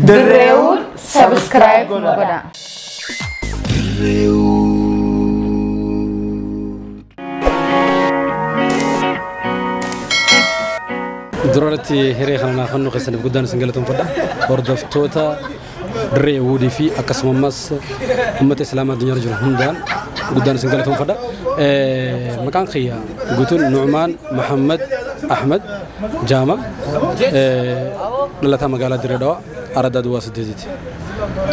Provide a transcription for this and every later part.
Dirreewud subscribe godhaa. Duratti hiree kana naannoo keessaniif guddaan isin galateeffadha. Hordoftoota Dirree Wuudii fi akkasumas uummata Islaamaa addunyaa jiru hundaan guddaan isin galateeffadha. Maqaan kiyya guutuun Nu'maan Muhammad Ahmad Jaama, dhalataa magaalaa Dirree Dhawaa Aradaa Duwwaa 8ti.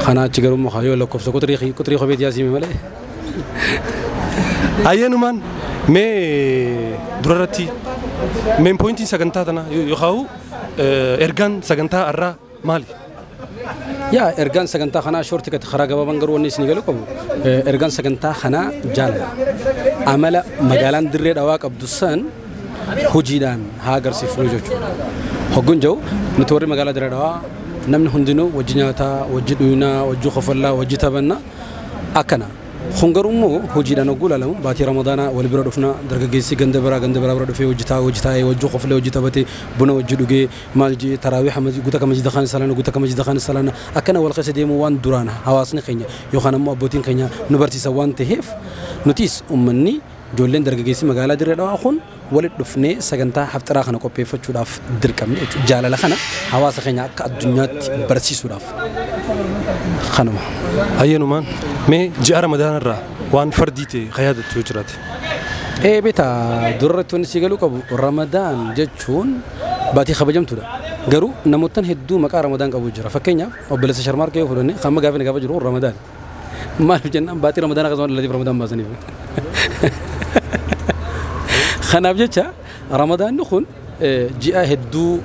Kanaa achi garuu muka yoo lakkoofsa quxirii kopheetii yaasime malee. Ayyeenumaan mee durarratti main pointiin sagantaa tana yookaan ergaan sagantaa irraa maali? Yaa ergaan sagantaa kanaa shorti kati karaa gabaabaan garuu wanni isin galu qabu ergaan sagantaa kanaa jaalala. Amala magaalaan Dirree Dhawaa qabdu san hojiidhaan haa agarsiifnu jechuudha. Hogguun jiru nuti warri magaalaa Dirree Dhawaa namni hundinuu wajji nyaataa, wajji dhuunaa, wajji kofallaa, wajji taphannaa akkana. Kun garuu immoo hojiidhaan hogguu ilaalamu baatii Ramadaanaa wal bira dhufna dargaggeessi ganda biraa bira dhufee hojii taa'ee hojii taa'ee wajji koflee hojii taphatee buna wajji dhugee maal jee taraawiixa guuta ka masjida kaan salaana guuta ka masjida kaan salaana akkana wal keessa deemuu waan duraan hawaasni keenya yookaan ammoo abbootiin keenya nu barsiisan waan ta'eef nutis uummanni ijoolleen dargaggeessi magaalaa Dirree Dhawaa kun walitti dhufnee sagantaa hafxiraa kana qopheeffachuudhaaf dirqamne jechuudha. Jaalala kana hawaasa keenya akka addunyaatti barsiisuudhaaf kanuma. Ayyeenumaan mee ji'a Ramadaana irraa waan fardii ta'e kan yaadattu yoo jiraate? Beektaa durarratti wanni sii galuu qabu Ramadaan jechuun baatii kabajamtuudha. Garuu namoottan hedduu maqaa Ramadaan qabu jira. Fakkeenyaaf obboleessa Sharmaarkee yoo fudhanne kan amma gaafa inni gaafa jiru Ramadaan. Maaliif jennaan baatii Ramadaana akkasuma dhalateef Ramadaan baasaniif. Kanaaf jecha Ramadaanni kun ji'a hedduu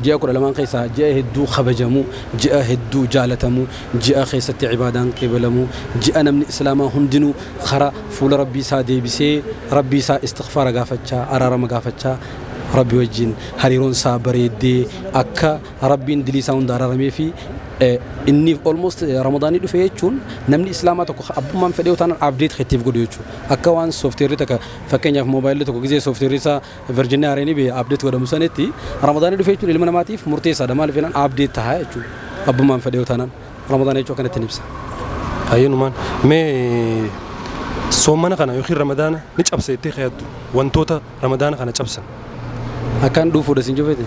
ji'a 12 keessaa ji'a hedduu kabajamu, ji'a hedduu jaalatamu, ji'a keessatti ibaadaan qeebalamu, ji'a namni Islaamaa hundinuu karaa fuula Rabbii isaa deebisee Rabbii isaa istighfaara gaafachaa, araarama gaafachaa Rabbi wajjin hariiroon isaa bareeddee akka Rabbiin dilii isaa hunda araaramee fi inni almost Ramadaanii dhufe jechuun namni Islaamaa tokko abbummaan fedhee taanaan update kettiif godhu jechuudha. Akka waan soofteerri takka fakkeenyaaf moobaayilli tokko gisee soofteerri isaa Virginia Areenii bee update godhamu sanitti Ramadaanii dhufe jechuun ilma namaatiif murteessaadha. Maaliif jennaan update tahaa jechuudha. Abbummaan fedhee taanaan Ramadaanii jechuun akkanatti ibsa. Ayyeenumaan mee soomana kana yookiin Ramadaana ni cabsa jettee yaaddu wantoota Ramadaana kana cabsan? Akkaan dhuufuudha siin jofete.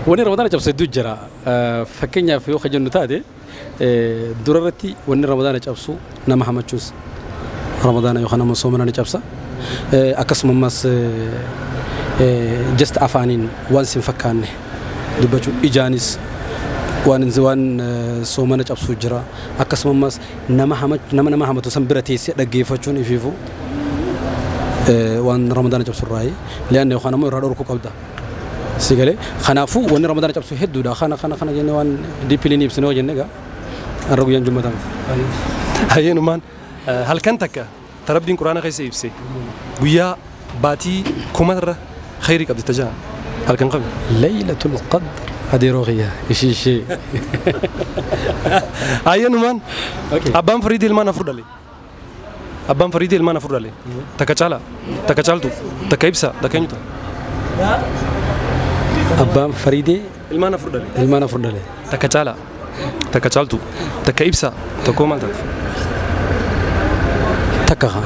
Wanni Ramadaana cabsa hedduu jira. Fakkeenyaaf yoo jennu taate durarratti wanni Ramadaana cabsu nama hamachuus Ramadaana yookaan ammoo soomana ni cabsa. Akkasuma ammas just afaaniin waan sin fakkaanne dubbachuu ijaanis waan soomana cabsuu jira. Akkasuma ammas nama nama hamatu san bira teessee dhaggeeffachuun ifiifu waan Ramadaana cabsu irraayi. Li'aanna yookaan ammoo irraa dhorkuu qabda. Sigalee kanaafuu wanni Ramadaana cabsu hedduudha. Kana kana kana jennee waan diippiliin ibsinee jennee egaa har'a guyyaan jummataa. Ayyeenumaan halkan takka tarabbiin Quraana keessa ibse guyyaa baatii kumarra khayrii qabdi tajaa halkan qabdi. Laylatul Qadr adeeroo kiyya ishii ishee. Ayyeenumaan abbaan Fariidii ilmaan 4 dhale. Abbaan Fariidii ilmaan 4 dhale. Takka Caalaa, takka Caaltuu, takka Ibsaa, takka eenyu ta'a? Abbaan Fariidii ilmaan 4 dhale. Ilmaan 4 dhale. Takka Caalaa, takka Caaltuu, takka Ibsaa, tokko maal taate? Takka haa.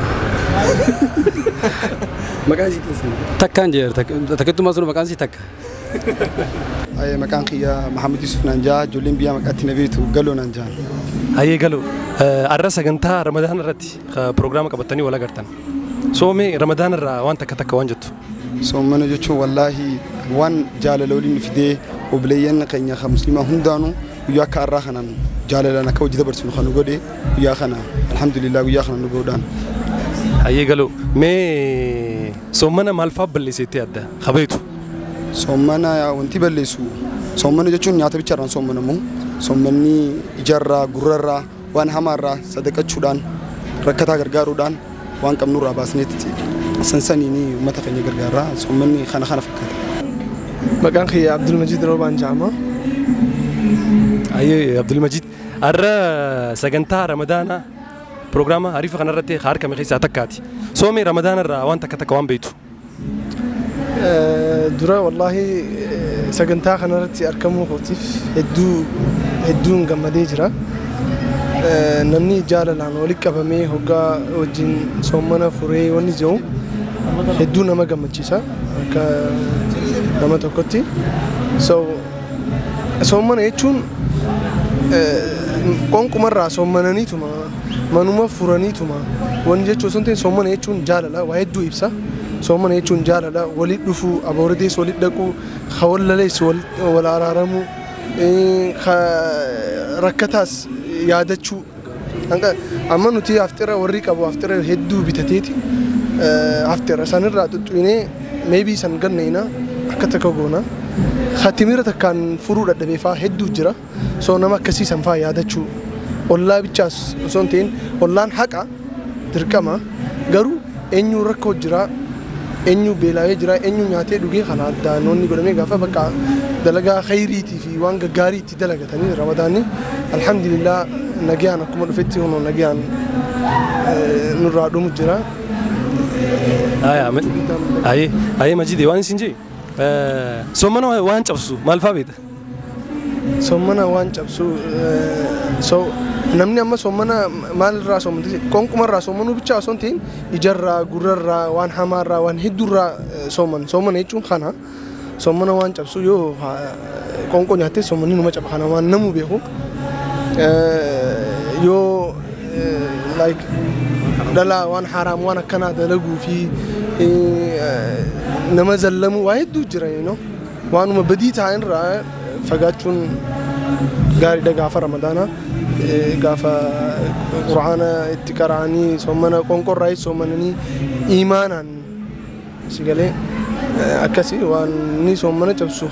Maqaan isii taasisa. Takkaan jeera takkittummaa sun maqaan isii takka. Maqaan kiyya Mahamad Yusuf naan jaa ijoolleen biyyaa maqaatti na beektu Galoo naan jaan. Ayyee Galoo har'a sagantaa Ramadaan irratti piroogiraama qabattanii wal agartan. Soomee Ramadaan irraa waan takka takka waan jettu. Soomana jechuun wallaahi waan jaalala waliin fidee obboleeyyan keenya kan musliimaa hundaanuu guyyaa akka har'aa kanaan jaalalaan akka hojii dabarsinu kan nu godhe guyyaa kana alhamdulillah guyyaa kana nu godhaan. Ayyee Galoo mee soomana maal fa'aa balleesseetti adda kabeetu? Soomana wanti balleessu soomana jechuun nyaata bichaadhaan soomanamu soomanni ijarraa gurrarraa waan hamaarraa sadaqachuudhaan rakkataa gargaaruudhaan waan qabnurraa baasneetti sansaniin uummata keenya gargaaraa soomanni kana kana fakkaata. Maqaan kiyya Abdulmajiid Roobaan jedhama. Ayyee Abdulmajiid har'a sagantaa Ramadaanaa piroogiraama hariifa kanarratti harkame keessaa takkaati. Soomee Ramadaana irraa waan takka takka waan beektu. Dura wallaahi Sagantaa kanarratti argamuu kootiif hedduu hedduun gammadee jira. Namni jaalalaan walitti qabamee hoggaa wajjin soomana furee wanni jiru hedduu nama gammachiisa akka nama tokkotti. So soomana jechuun qonqumarraa soomananiituma manuma furaniituma wanni jechuu osoo hin ta'in, soomana jechuun jaalala waa hedduu ibsa. Soomana jechuun jaalala walitti dhufuu, abooridees walitti dhaquu, wal lalees wal araaramuu, rakkataas yaadachuu. Amma nuti aftira warri qabu aftira hedduu bitateeti aftira sanirraa xuxxuinee maybe san ganneena akka takka goona. Khatimira takkaan furuu dadhabee faa hedduu jira. So nama akkasii san faa yaadachuu. Ollaa bichaas osoo hin ta'in, ollaan haqa dirqama, garuu eenyu rakkoo jira, eenyu beela'ee jira, eenyu nyaatee dhugee kana addaan wanni godhamee gaafa bakka dalagaa khayriitii fi waan gaggaarii itti dalagatanii. Ramadaanni alhamdulillah nagayaan akkuma dhufetti hunoo nagayaan nurraa dhumu jira. Ayee Majidee, waan isin jee, soomana waan cabsu maal fa'aa beekta? Soomana waan cabsu, so namni amma soomana maalirraa soomante, qonqumarraa soomanuu bichaa osoo hin ta'in, ijarraa, gurrarraa, waan hamaarraa, waan hedduurraa sooman. Soomana jechuun kana. Soomana waan cabsu, yoo qonqoo nyaattee soomanni numa caba, kana waan namuu beeku. Yoo like dhalaa waan haraam waan akkanaa dalaguu fi nama zallamuu waa hedduu jira. Waanuma badii ta'an irraa fagaachuun gaariidha gaafa Ramadaanaa, gaafa Qur'aana itti qara'anii soomana qonqorraa soomananii imaanaan si galee akkasii. Waan inni soomana cabsu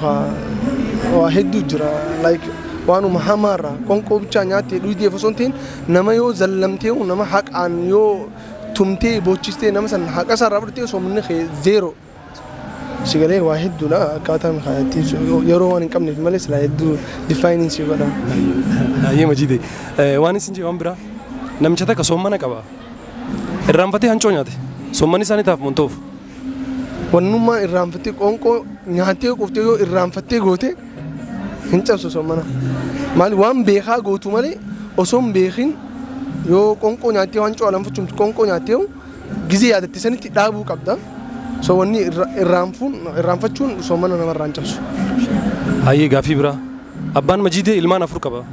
waa hedduu jira, like waanuma hamaarraa qonqoo bichaa nyaattee dhugdee osoo hin ta'in, nama yoo zallamtee, nama haqaan yoo tumtee boochistee, nama san haqa isaarraa fudhattee, soomanni kee zero si galee. Waa hedduudha akkaataan kaayatti yeroo waan hin qabneef malee silaa hedduu define si godha. Ayyee Majidee, waan isin jee, waan biraa, namicha takka soomana qaba. Irraanfatee hancoo nyaate. Soommanni isaanii taaf montoof. Wannummaan irraanfattee qoonqoo nyaattee quuftee yoo irraanfattee goote hin cabsu soomana. Maali, waan beekaa gootu malee osoo hin beekin yoo qoonqoo nyaattee hancoo alanfachuun qoonqoo nyaattee gizee yaadatte sanitti dhaabuu qabda. So wanni irraanfuun irraanfachuun soomana namarraa hin cabsu. Hayyee, gaafii biraa. Abbaan Majidee ilmaan afur qaba.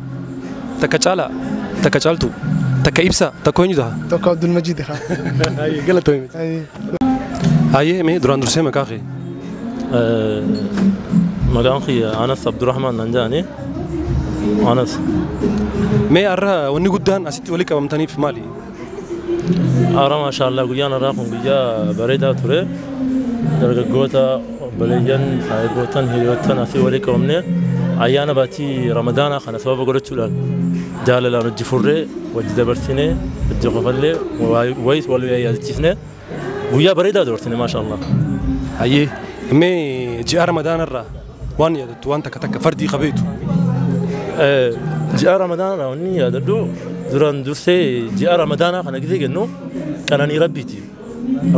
Takka Caalaa, takka Caaltuu, takka Ibsaa, takka eenyu ta'a? Tokko Abdul Majid haa. Hayyee, galatoomii. Hayyee, mee duraan dursee maqaa kee? Maqaan kiyya Anas Abdurrahman nan jedhani. Anas. Mee har'a wanni guddaan asitti walii qabamtaniif maali? Har'a maashaallah guyyaan har'aa kun guyyaa bareedaa ture. Dargaggoota, obboleeyyan, saahiboottan, hiriyoottan asii walii qabamne ayyaana baatii Ramadaanaa kana sababa godhachuudhaan jaalalaan hojii furree, wajji dabarsinee, hojii qofallee wayis wal yaadachiisnee guyyaa bareedaa dabarsine, maashaallah. Hayyee, mee ji'a Ramadaanarraa waan yaadattu waan takka takka fardii qabeetu. Ji'a Ramadaanarraa wanni yaadadhu, duraan dursee ji'a Ramadaanaa kana gisee jennu qananii Rabbiiti.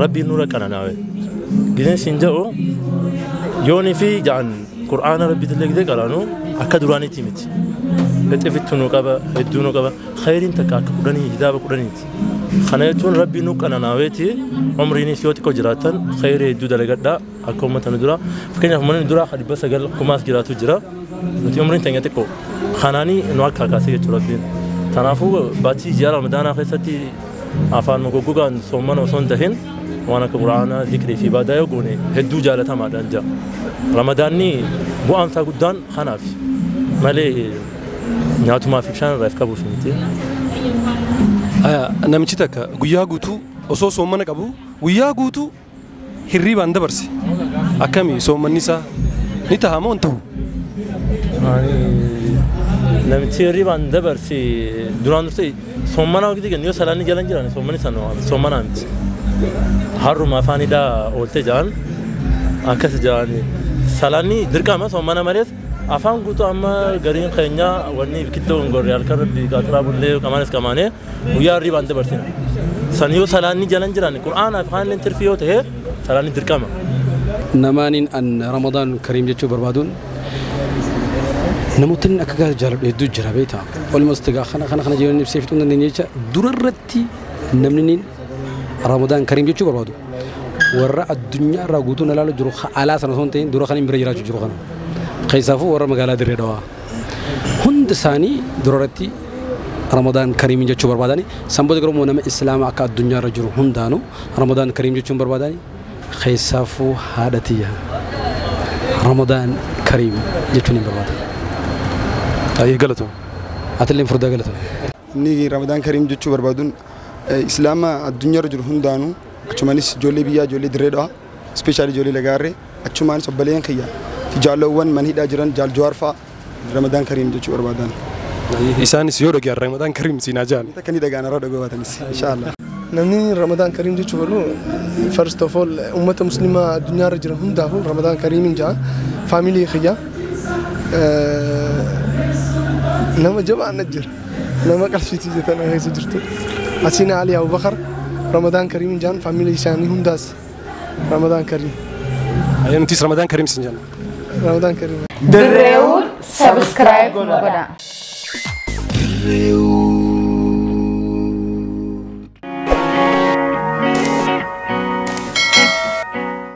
Rabbiin nurra qananaawe. Giseen siin jedhu, yoonii fi ja'an Qur'aana Rabbiitillee gisee qaraanu akka duraaniitti miti. Xifittu nu qaba, hedduu nu qaba. Khayriin takka akka 10, kitaaba 10ti. Kana jechuun Rabbiin nu qananaaweeti umriinis yoo xiqqoo jiraatan khayrii hedduu dalagadhaa akka uummata nu dura. Fakkeenyaaf uummanni duraa 900 kumaas jiraatu jira. Nuti umriin teenya xiqqoo. Kanaanii nu akka kaasee jechuudha Rabbiin. Kanaafuu baatii ji'a Ramadaanaa keessatti afaan goggogaan soomana osoo hin tahin waan akka Quraanaa, zikrii fi ibaadaa yoo goone hedduu jaalatamaadhaan jira. Ramadaanni bu'aan isaa guddaan kanaaf malee nyaatumaa fi bishaan irraa if qabuuf miti. Namichi takka guyyaa guutuu osoo soomana qabu guyyaa guutuu hirriibaan dabarse. Akkami soomanni isaa ni ta'a moo hin ta'u? Namichi hirriibaan dabarse, duraan dursee soomana waqtii kennu yoo salaanni jalan jiran soommanni sana soomanaa miti. Harruma afaanidhaa oolte ja'an akkas ja'an, salaanni dirqama soomana malees afaan guutuu. Amma gariin keenya wanni biqiltuu hin gorre halkan Rabbi qaaxiraa bullee qamaanis qamaanee guyyaa hirriibaan dabarsina. San yoo salaanni jalan jiran Qur'aanaa fi kaan tirfii yoo ta'e salaanni dirqama. Namaaniin an Ramadaan Kariim jechuu barbaaduun Namootni akka gaarii jaaladhu hedduu jira beektaa. Almost egaa kana kana kana jedhanii ibsee fixuu hin dandeenye jecha durarratti namni niin Ramadaan Kariim jechuu barbaadu. Warra addunyaa irraa guutuu na ilaalu jiru alaa sana osoo hin ta'in dura kan hin bira jiraachuu jiru kana. Keessaafuu warra magaalaa Dirree Dhawaa. Hundi isaanii durarratti Ramadaan Kariim jechuu barbaadani. Sanboota garuu nama Islaama akka addunyaa irra jiru hundaanuu Ramadaan Kariim jechuun barbaadani. Keessaafuu haadha tiyya Ramadaan Kariim jechuun hin barbaada. Ayyee galatoom. Atillee furdaa galatoom. Inni Ramadaan Kariim jechuu barbaaduun Islaama addunyaarra jiru hundaanuu achumaanis ijoollee biyyaa ijoollee Dirree Dhawaa especially ijoollee Lagaarree achumaanis obboleeyyan kiyya fi jaalawwan mana hidhaa jiran jaal Jawaar fa'a Ramadaan Kariim jechuu barbaadan. Isaanis yoo dhaga'an Ramadaan Kariim siinaa jaan. Akka inni dhaga'an irraa dhaga'aatanis inshaallah. Namni Ramadaan Kariim jechuu fedhu, first of all, ummata muslimaa addunyaarra jiran hundaafuu Ramadaan Kariimiin ja'a. Family kiyya nama jabaan na jira. Nama qalbiitii jettan keessa jirtu. Asiin Ali Abubakar Ramadaan Kariimiin ja'an, family isaanii hundaas Ramadaan Kariim. Ayyee nutis Ramadaan Kariim siin jenna. Ramadaan Kariim. Dirreewwan subscribe godhaa. Dirreewwan.